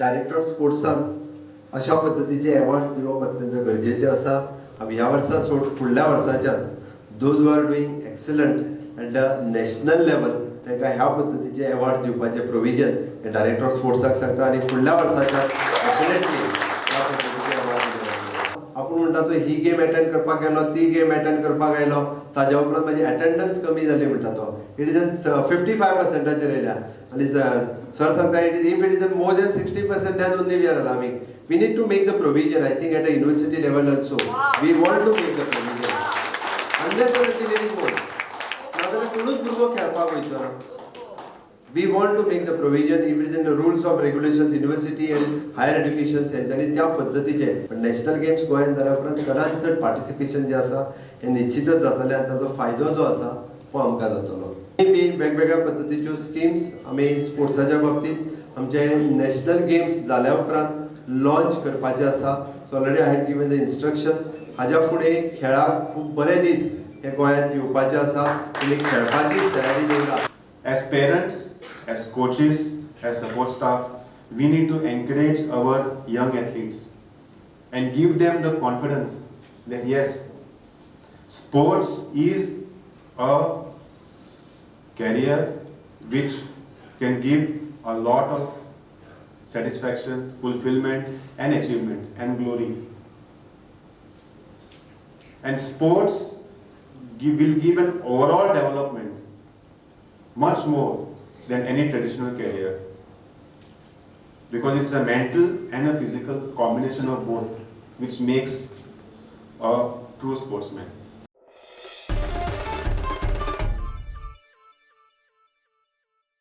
Director of स्पोर्ट्सान अशा पद्दतीचे awards दिवप अत्यंत गरजेचें आसा. आमी ह्या वर्सा सोड, फुडल्या वर्साच्यान those who are doing excellent at the national level, तांकां ह्या पद्दतीचे एवॉर्ड दिवपाचें प्रोविजन हे डायरेक्टर ऑफ स्पोर्ट्साक सांगता आनी फुडल्या वर्साच्यान डेफिनेटली ह्या पद्दतीचे एवॉर्ड दिवपाचे. आपूण म्हणटा तो ही गेम एटेंड करपाक गेलो, ती गेम एटेंड करपाक आयलो, ताज्या उपरांत म्हाजी एटेंडन्स कमी जाली म्हणटा तो. It is 55 पर्संटाचेर येयल्या आनी सर सांगता, it is if it is more than 60%, then only we are allowing. We need to make the provision, I think, at a university level also. We want to make the provision. Unless and until it is more, नाजाल्यार कोणूच भुरगो खेळपाक वयचो ना. We want to make the provision if it is in the rules of regulations, university and higher education हेंच्यांनी त्या पद्दतीचे. पण नॅशनल गेम्स गोंयांत जाल्या उपरांत चडांत चड पार्टिसिपेशन जें आसा हें निश्चितच जातलें आनी ताचो फायदो जो आसा तो आमकां जातलो. बी वेगवेगळ्या पद्दतीच्यो स्किम्स आमी स्पोर्ट्साच्या बाबतींत आमचे नॅशनल गेम्स जाल्या उपरांत लॉन्च करपाचे आसा. So already I had given the instruction. हाज्या फुडें खेळाक खूब बरे दीस हे गोंयांत येवपाचे आसा. तुमी खेळपाची तयारी दवरात. As parents, as coaches, as support staff, we need to encourage our young athletes and give them the confidence that yes, sports is a career which can give a lot of satisfaction, fulfillment, and achievement and glory. And sports will give an overall development much more than any traditional career, because it's a mental and a physical combination of both which makes a true sportsman.